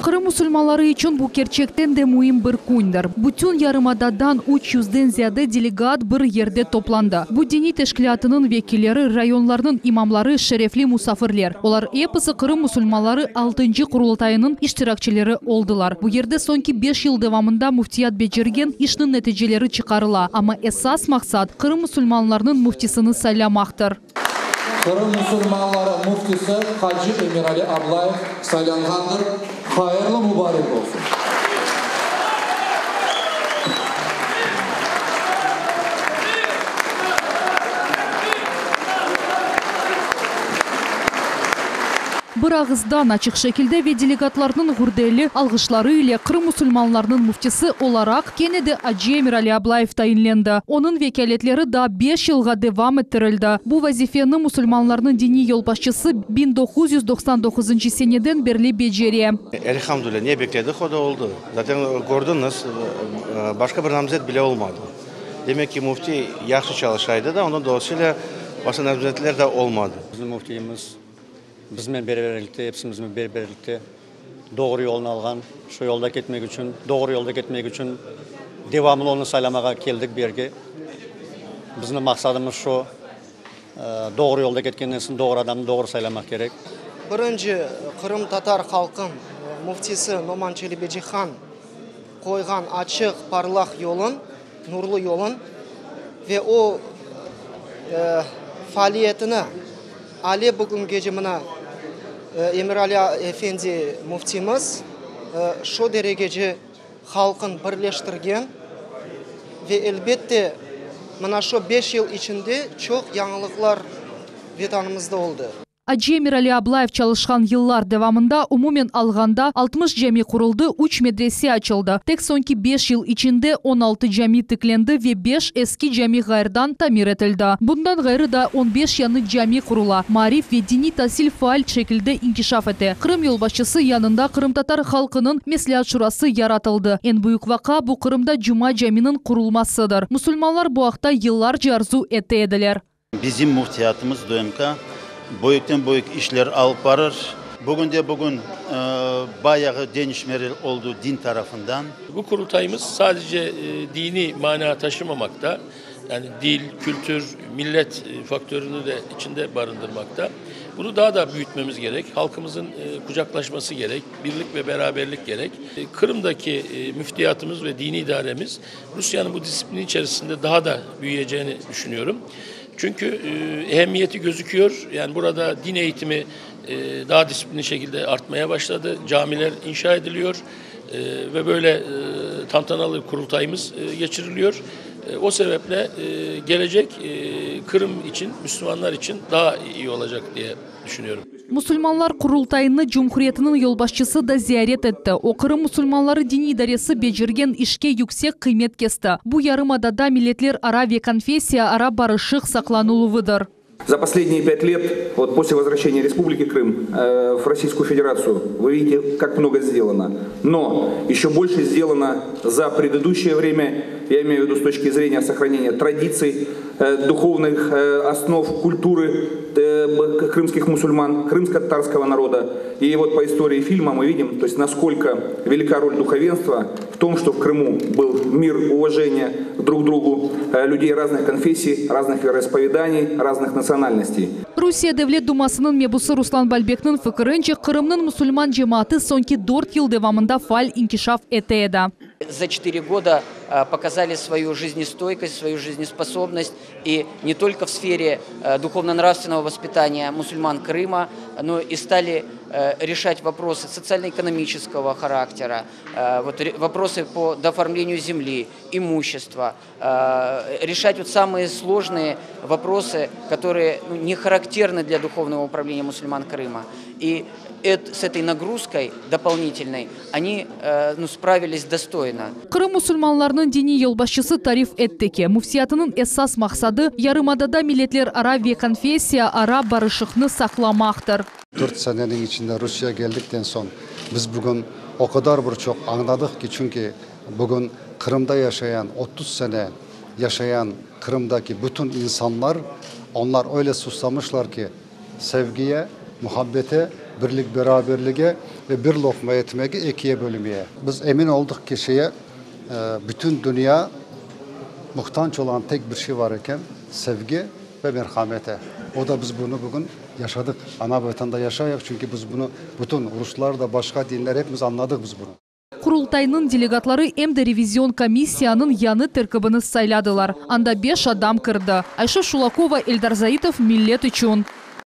Qırım musulmanları içün bu kerçekten de müim bir kündir. Bütün yarımadadan üç yüzden ziyade delegat bir yerde toplandı. Bu diniy teşkilâtınıñ vekilleri, rayonlarnıñ imamları, şerefli musafirler. Olar episi Qırım musulmanları altıncı Qurultayınıñ iştirakçileri oldılar. Bu yerde soñki beş yıl devamında müftiyat becergen işniñ neticeleri çıqarıla, amma esas maqsat, Qırım musulmanlarınıñ müftisini saylamaqtır. Qırım musulmanları müftisi hacı Emirali Ablayev saylanğandır. Hayırlı mubarek olsun! Bir ağızdan, açıq şekilde ve delegatlarnıñ gürdeli alğışları ile Qırım musulmanlarınıñ müftisi olaraq kene de acı Emirali Ablayev tayinlendi. Onıñ vekâletleri daa beş yılğa devam ettirildi. Bu vazifeni musulmanlarnıñ diniy yolbaşçısı 1999 seneden berli becere. Elhamdülilâ, ne bekledik, o da oldı. Zaten kördiñiz, başqa bir namzet bile olmadı. Demek ki, müfti yahşı çalışa edi da, onıñ dolayısıyla başqa namzetler de olmadı. Bizim müftiyimiz biznen beraberlikte, episimiznen beraberlikte doğru yolnı alğan, şu yolda ketmek içün, doğru yolda ketmek içün devamlı onı saylamağa keldik bu yerge. Bizim maqsadımız şu, doğru yolda ketkenden soñ doğru adamnı doğru saylamaq kerek. Birinci qırımtatar halqıñ müftisi Noman Çelebicihan qoyğan açıq, parlaq yolun, nurlu yolun ve o faaliyetini ale bugüngece mına Emirali efendi müftimiz şu deregece halqın birleştirgen ve elbette mına şu beş yıl içinde çoq yañılıqlar Vetanımızda oldı. Acı Emirali Ablayev çalışqan yıllar devamında, umumen alğanda, 60 cami quruldı, üç medrese açıldı. Tek soñki beş yıl içinde 16 cami tiklendi ve beş eski cami ğayrıdan tamir etildi. Bundan ğayrı daa on beş yañı cami qurula, maarif ve diniy tasil faal şekilde inkişaf ete. Qırım yolbaşçısı yanında Qırımtatar halqınıñ Mesleat şurası yaratıldı. Eñ büyük vaqia bu Qırımda Cuma caminiñ qurulmasıdır. Musulmanlar bu aqta yıllarca arzu ete ediler. Bizim müftiyatımız DMK büyükten-büyük işler alıp barır. Bugünde-bugün bayağı deñişmeler oldı din tarafından. Bu Qurultayımız sadece diniy mana taşımamaqta, yani dil, kültür, millet faktörünü de içinde barındırmaqta. Bunu daha da büyütmemiz gerek, halkımızın kucaklaşması gerek, birlik ve beraberlik gerek. Kırım'daki müftiyatımız ve dini idaremiz Rusiyanıñ bu disiplini içerisinde daha da büyüyeceğini düşünüyorum. Çünkü ehemmiyeti gözüküyor. Yani burada din eğitimi daha disiplinli şekilde artmaya başladı. Camiler inşa ediliyor ve böyle tantanalı kurultayımız geçiriliyor. O sebeple gelecek Kırım için, Müslümanlar için daha iyi olacak diye düşünüyorum. Musulmanlar Qurultayını cumhuriyetiniñ yolbaşçısı da ziyaret etti. O, Qırım musulmanları diniy idaresi becergen işke yüksek qıymet kesti. Bu yarımadada milletlerara ve konfessiyaara barışıq saqlanıluvıdır. За последние пять лет, вот после возвращения Республики Крым в Российскую Федерацию, вы видите, как много сделано. Но еще больше сделано за предыдущее время, я имею в виду с точки зрения сохранения традиций, духовных основ культуры крымских мусульман, крымско-татарского народа. И вот по истории фильма мы видим, то есть насколько велика роль духовенства в том, что в Крыму был мир, уважение друг к другу людей разных конфессий, разных вероисповеданий, разных национальностей. Rusiye Devlet Dumasınıñ mebusı Ruslan Balbekniñ fikirince, Qırımnıñ musulman cemaatı soñki dört yıl devamında faal inkişaf ete edi. За четыре года показали свою жизнестойкость, свою жизнеспособность и не только в сфере духовно-нравственного воспитания мусульман Крыма, но и стали решать вопросы социально-экономического характера, вот вопросы по дооформлению земли, имущества, решать вот самые сложные вопросы, которые ну, не характерны для духовного управления мусульман Крыма. И с этой нагрузкой дополнительной они ну, справились достойно. Qırım musulmanlarınıñ diniy yolbaşçısı tarif etti ki, müftiyatınıñ esas maqsadı yarımadada milletlerara ve konfessiyaara barışıqnı saqlamaqtır. Dört seneniñ içinde Rusiye geldikten soñ biz bugün o qadar bir çoq añladıq ki, çünki bugün Qırımda yaşayan, 30 sene yaşayan Qırımdaki bütün insanlar, onlar öyle susamışlar ki, sevgiye. Muhabbete, birlik-beraberlige ve bir loqma etmege ekiye bölmeye. Biz emin oldıq ki, şeye, bütün dünya muhtanç olan tek bir şey var eken, sevgi ve merhamete. O da biz bunı bugün yaşadıq. Ana-Vatanda yaşayıq, çünki biz bunı bütün ruslar da, başqa dinler, epimiz añladıq biz bunı. Qurultaynıñ delegatları em de revizion komissiyanıñ yañı terkibini sayladılar. Anda beş adam kirdi. Ayşe Şulakova, Eldar Zaitov, Millet içün.